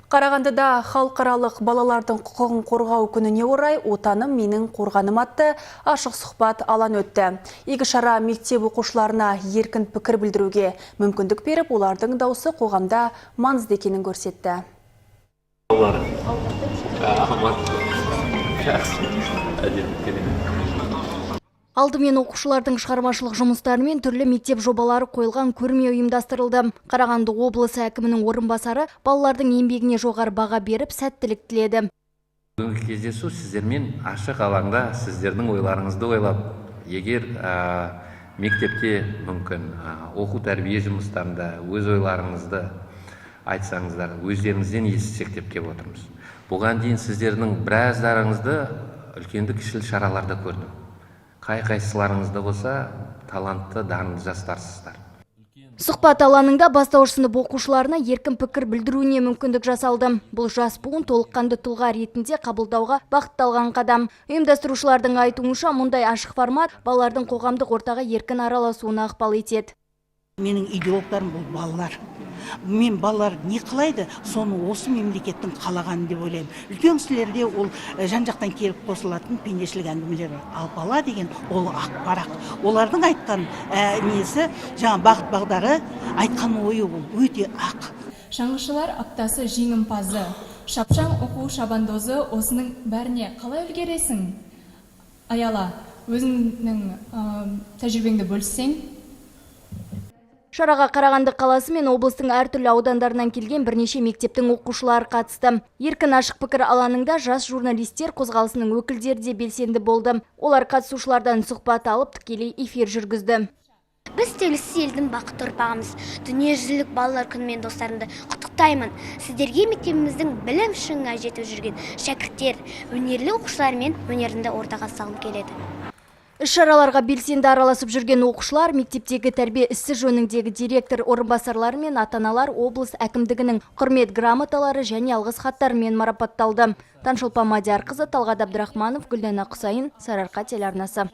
Қарағандыда халықаралық балалардың құқығын қорғау күніне орай «Отаным менің қорғаным» атты ашық сұхбат алаң өтті. Игі шара мектеп оқушыларына еркін пікір білдіруге мүмкіндік беріп, олардың даусы қоғамда маңызды екенін көрсетті. Аман, жақсы, әдемі, керемет. Алдымен оқушылардың шығармашылық жұмыстары мен түрлі мектеп жобалары қойылған көрме ұйымдастырылды. Қарағанды облысы әкімінің орынбасары балалардың еңбегіне жоғары баға беріп, сәттілік тіледі. Бүгінгі кездесу сіздермен ашық алаңда сіздердің ойларыңызды ойлап, егер мектепте, мүмкін, оқу тәрбие жұмыстарында өз ойларыңызды айтсаңыздар, өздеріңізден естісек деп келіп отырмыз. Бұған дейін сіздердің біраздарыңызды үлкенді кішілі шараларда көрдім. Қай қайсыларыңызда болса, талантты, дарынды жастарсыздар. Сұхбат алаңында бастауыш сынып оқушыларына еркін пікір білдіруіне мүмкіндік жасалды. Бұл жас буын толыққанды тұлға ретінде қабылдауға бағытталған қадам. Ұйымдастырушылардың айтуынша, мұндай ашық формат балалардың қоғамдық ортаға еркін араласуына ықпал етеді. Менің идеологтарым бұл балалар. Мен балалар не қалайды, соны осы мемлекеттің қалағаны деп ойлаймын. Үлкен кісілерде ол жан жақтан келіп қосылатын пендешілік әңгімелер бар. Ал бала деген ол ақ парақ. Олардың айтқан несі, жаңа бағыт бағдары, айтқан ойы ол өте ақ. Шаңғышылар аптасы жеңімпазы, шапшаң оқу шабандозы, осының бәріне қалай үлгересің? Аяла, өзіңнің тәжірибеңді бөліссең. Шараға Қарағанды қаласы мен облыстың әртүрлі аудандарынан келген бірнеше мектептің оқушылары қатысты. Еркін ашық пікір алаңында жас журналистер қозғалысының өкілдері де белсенді болды. Олар қатысушылардан сұхбат алып, тікелей эфир жүргізді. Біз тәуелсіз елдің бақытты ұрпағымыз. Дүниежүзілік балалар күнімен достарымды құттықтаймын. Сіздерге мектебіміздің білім шыңына жетіп жүрген шәкірттер, өнерлі оқушылармен өнерімді ортаға салғым келеді. Іс-шараларға белсенді араласып жүрген оқушылар, мектептегі тәрбие ісі жөніндегі директор орынбасарлары мен ата-аналар облыс әкімдігінің құрмет грамоталары және алғыс хаттарымен марапатталды. Таңшолпан Мадиярқызы, Талғат Абдрахманов, Гүлдана Құсайын, Сарыарқа телеарнасы.